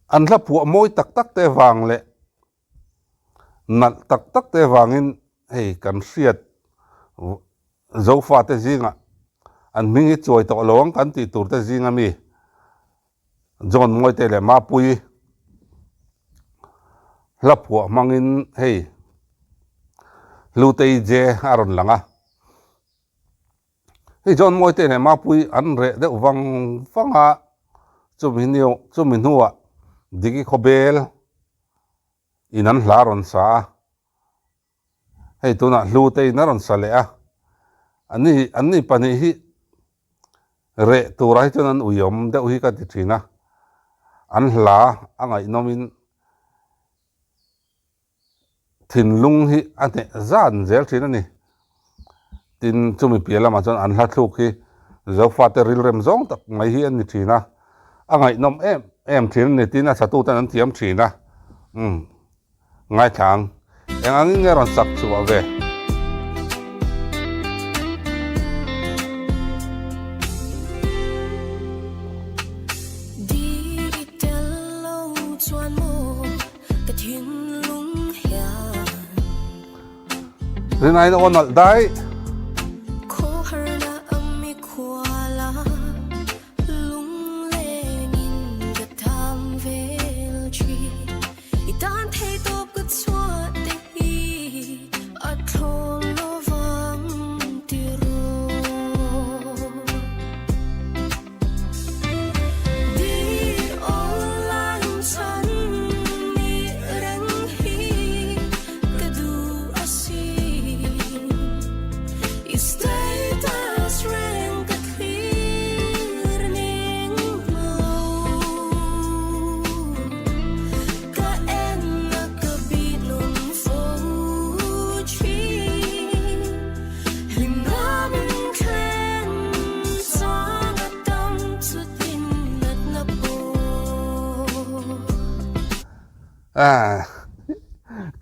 An hla phuah mawi tak tak te vang leh nalh tak tak te vangin hei kan hriat Zofate zingah an hming hi chuai tawh lo ang kan tih tur te zinga mi John Mawite leh Mapuii hla phuah hmangin hei Hlutei Je a rawn lang a. Hei John Mawite leh Mapuii an reh deuh vang vang a, chumi chumi hnuah Diki Khawbel in an hla rawn sa a, hei tunah Hlute in a rawn sa leh a, ani anni pahnih hi reh turah hi chuan an uiawm deuh hi ka ti thin a, an hla a ngaihnawmin Thinlung hi a hneh zan zel thin a ni. Tin, chumi piah lamah chuan an hla thluk hi Zofate rilrem zawng tak mai hi a ni thin a, a ngaihnawm em em thin a ni. Tin, a satuten an thiam thin a, umm, ngaithla ang. Eng angin nge rawn sak chhuah ve? Rinai na aw nalh dai.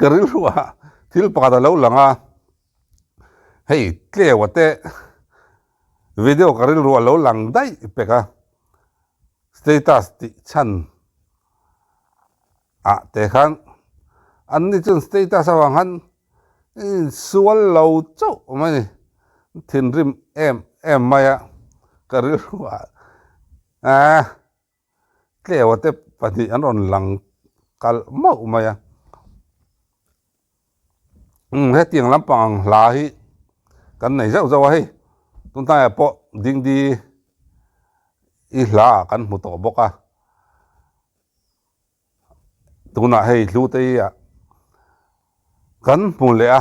Ka rilruah thil pakhat a lo lang a, hei tleua te video ka rilruah a lo lang daih pek a, status tih chhan ah te khan an ni chuan status avang khan Insual lo chauh awm a ni. Thinrim em em mai a, ka rilruah ah tleua te pahnih an rawn lang kalh mauh mai a. Umm hetiang lampang ang hla hi kan nei zauh zauh a hei, tunhnaiah pawh Dingdi i hla ah kan hmu tawh bawk a. Tunah hei Hlutei ah kan hmu leh a,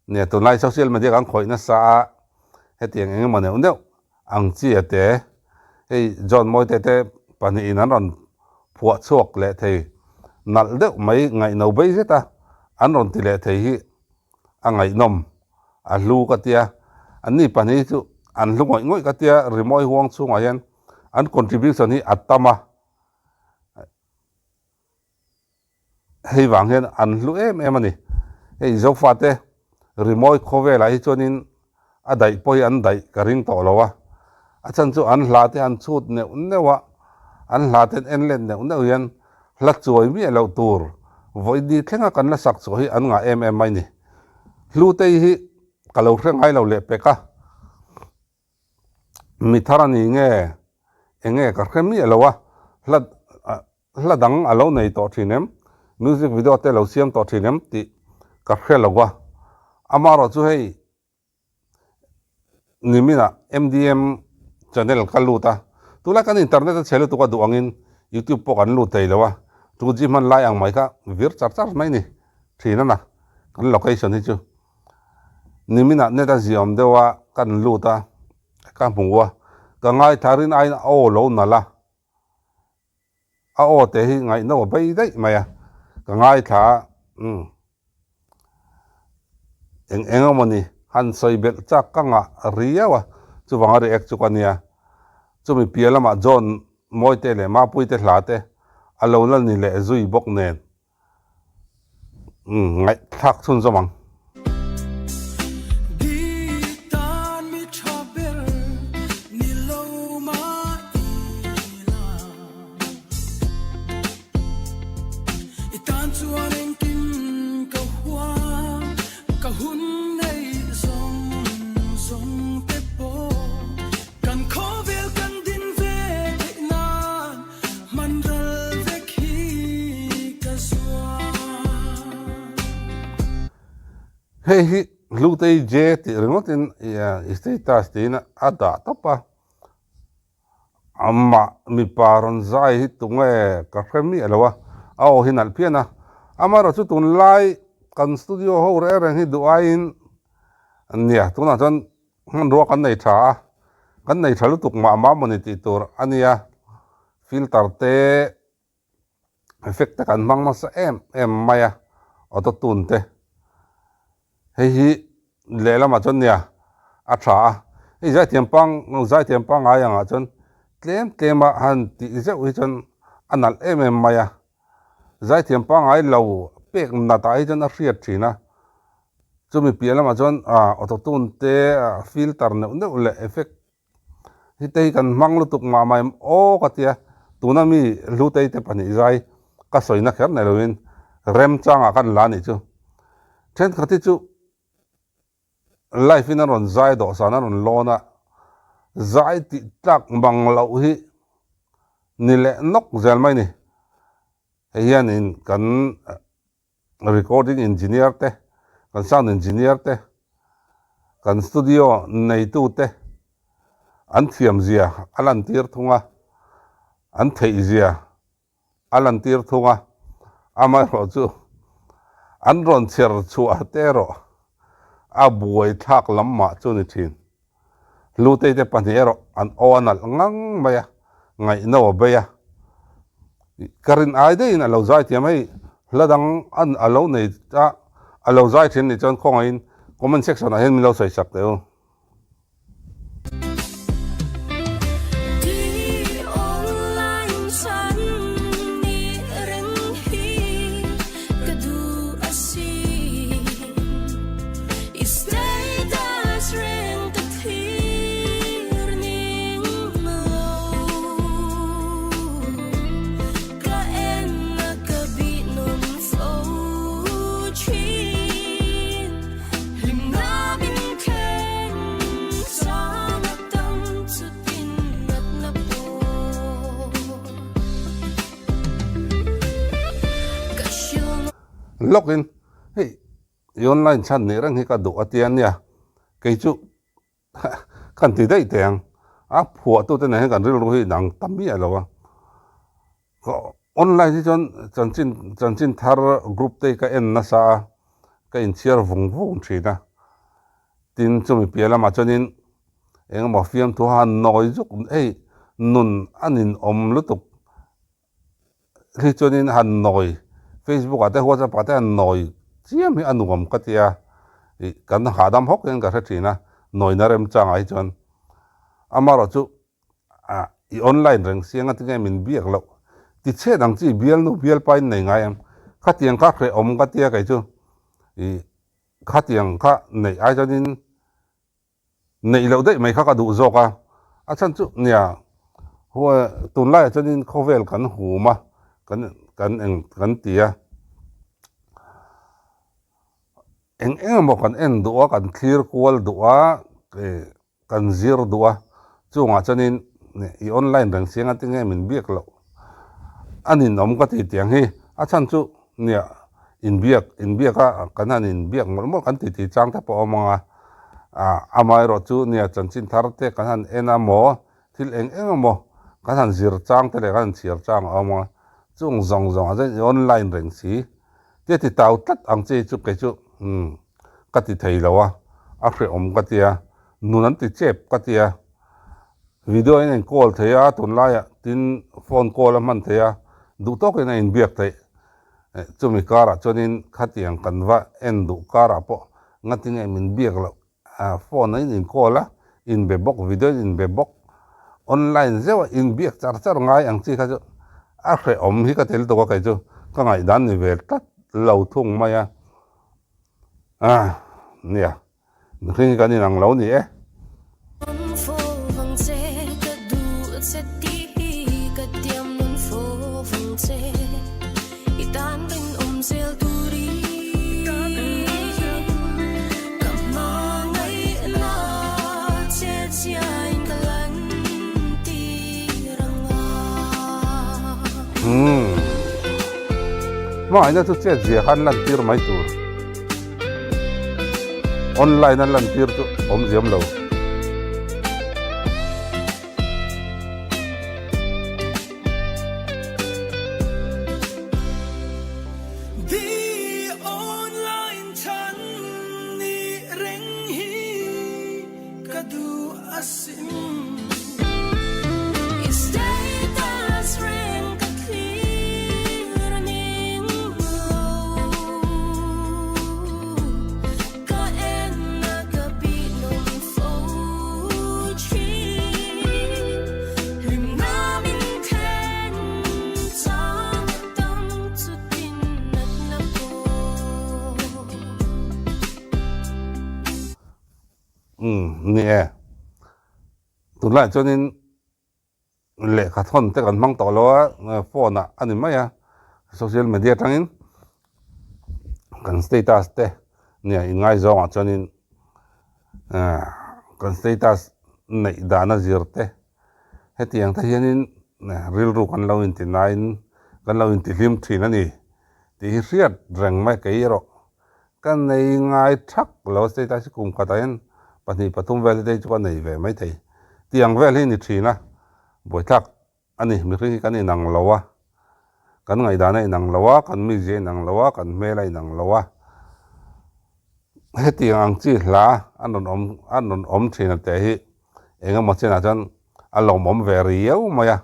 nia tunlai social media kan khawih nasa a, hetiang eng emaw neuh neuh ang chi a te, hei John Mawite te pahnihin an rawn phuah chhuak leh thei nalh deuh mai ngaihno bei zet a, an rawn ti leh thei hi a ngaihnawm a hlu ka tia, anni pahnih hi chu an hlu ngawih ngawih ka tia rimawi huang chhungah hian an contribution hi a tam a. Hei vang hian an hlu em em a ni. Hei Zofate rimawi khawvelah hi chuanin a daih pawh hi an daih ka ring tawh lo a. A chhan chu an hla te han chhut neuh neuh a, an hla te an en let neuh neuh hian hla chuai miah loh tur vawi thlenga kan la sak chhuah hi an ngah em em mai ni. Hlutei hi ka lo hre ngai lo leh pek a. Mi thar a ni nge eng nge ka hre miah lo a, hla hla dang a lo nei tawh thin em, music video te lo siam tawh thin em tih ka hre lo a, amaherawh chu hei niminah MDM channel ka lut a, tunlai kan internet a chhe lutuk a duh angin youtube pawh kan lut thei lo a, 2G hman lai ang mai kha vir char char mai ni thin a na kan location hi chu. Niminah net a ziawm deuh a, kan lut a, ka hmu a, ka ngaithla rin aiin a aw lo nalh a, a aw te hi ngaihno a bei daih mai a, ka ngaithla a, umm eng eng emaw ni han sawi belh chak ka ngah riau a, chuvang a react chu ka nia, chumi piah lamah John Mawite leh Mapuite hla te a lo la ni leh zui bawk nen. Ngaihthlak chhunzawm ang. Hei hi Hlutei J tih ringawtin i status tiin a dah tawp a, amah mipa rawn zai hi tunge ka hre miah lo a, a aw hi nalh phian a, amaherawhchu tunlai kan studio ho reng reng hi duh aiin nia tunah chuan hmanrua kan nei tha a, kan nei tha lutuk mah mah mawni tih tur a nia, filter te. Effect te kan hmang nasa em em mai a, auto tune te. Hei hi lehlamah chuan nia a tha a, hei zaithiam pang zaithiam pangngai angah chuan tlem tlem a han tih zeuh hi chuan a nalh em em mai a, zaithiam pangngai lo pek nat ah hi chuan a hriat thin a, chumi piah lamah chuan ah auto tune te filter neuh neuh leh effect Hlutei kan hmang lutuk mah mah em aw ka tia, tuna mi Hlutei te pahnih zai ka sawina kher nei loin remchangah kan la nih chu. Thenkhat hi chu live in an rawn zai dawhsan an rawn lawn a, zai tih tlak mang loh hi ni leh nawk zel mai ni. Hei hianin kan Recording engineer te, kan sound engineer te, kan studio neitu te an thiam zia a lantir thung a, an theih zia a lantir thung a, amaherawhchu an rawn chher chhuah te erawh a buaithlak lam mah chu ni thin. Hlutei te pahnih erawh an aw a nalh ngang mai a, ngaihno a bei a. Ka rin ai daihin a lo zai thiam hei, hla dang an a lo nei a, a lo zai thin nih chuan khawngaihin comment section ah hian min lo sawi sak teh u. Lawkin hei I online chhan nih reng hi ka duh a ti a nia, kei chu kan ti daih teh ang, a phuahtute nen hian kan rilru hi inang ta miah lo a, online hi chuan chanchin chanchin thar group te hi ka en nasa a, ka inchhiar vung vung thin a, tin chumi piah lamah chuanin engemaw fiamthu han nawi zuk hei nun a ninawm lutuk. Hei chuanin han nawi Facebook ah te WhatsApp ah te han nawi chiam hi a nuam ka ti a, ih kan hahdam hawk hian ka hre thin a, nawina remchangah hi chuan amaherawh chu ah i online reng si anga tinge min biak loh tichhiat ang chi bialnu bialpa in nei ngai em khatiang kha hrehawm ka tia kei chu ih khatiang kha neih ai chuanin Neih loh daih mai kha ka duh zawk a, a chhan chu nia tunlaiah chuanin khawvel kan hum a, kan kan eng kan ti a, eng eng emaw kan en duh a, kan thlir kual duh a, kan zir duh a, chungah chuanin i online reng si anga tinge min biak loh a ninawm ka ti tiang hi, a chhan chu nia inbiak inbiak a kan han inbiak mawlh mawlh kan titi chang te pawh a awm ang a. Ah amaherawh chu nia chanchin thar te kan han en a maw, thil eng eng emaw kan han zir chang te leh kan han chhiar chang a awm a, chung zawng zawng ah chuan i online reng si tia ti tau tlat ang chi chu kei chu umm ka ti thei lo a, a hrehawm ka tia, nun an ti chep ka tia, video in a in call thei a tunlaiah tin phone call a hman thei a, duh tawkin a inbiak theih. Chumi karah chuanin khatiang kan va en duh karah pawh ngatinge min biak loh phone a in in call a, inbe bawk video in inbe bawk online zeuh a inbiak char char ngai ang chi kha chu a hrehawm hi ka tel tuk a kei chu ka ngaihdan ni ve tlat lo thung mai a nia. Mihring hi kan inang lo ni e. Umm. Hmangaihna chu chet zia khan lantir mai tur. Online a lantir chu awm ziam lo. Umm ni e, tunlaiah chuanin lehkha thawn te kan hmang tawh lo a, phone ah a ni mai a, social media atangin kan status te nia inngaizawng ah chuanin ah kan status neih dan a zir te hetiang te hianin rilru kan lo inti nain kan lo intihlim thin a ni tih hi hriat reng mai kei erawh. Ka nei ngai thak lo status hi kum khatah hian pahnih pathum vel te chu ka nei ve maithei. Tiang vel hi ni thin a, buaithlak a ni. Mihring hi kan inang lo a, kan ngaihdan a inang lo a, kan mizia a inang lo a, kan hmel a inang lo a. Hetiang ang chi hla an rawn awm an rawn awm thin a teh hi eng emaw chenah chuan a lawmawm ve riau mai a.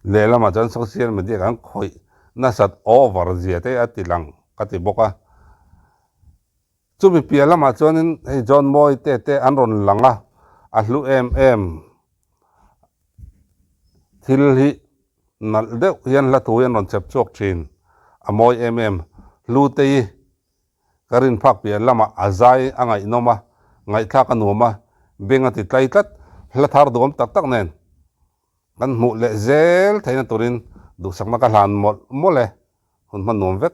Lehlamah chuan social media kan khawih nasat over zia te a ti lang ka ti bawk a. Chumi piah lamah chuanin hei John Mawi te te an rawn lang a, a hlu em em thil hi nalh deuh hian hla thu hi an rawn chep chhuak thin, a mawi em em. Hlutei ka rin phak piah lamah a zai a ngaihnawm a, ngaihthlak a nuam a, beng a ti tlai tlat, hla thar duhawm tak tak nen kan hmuh leh zel theihna turin duhsakna ka hlan mawlh mawlh e, hun hman nuam vek.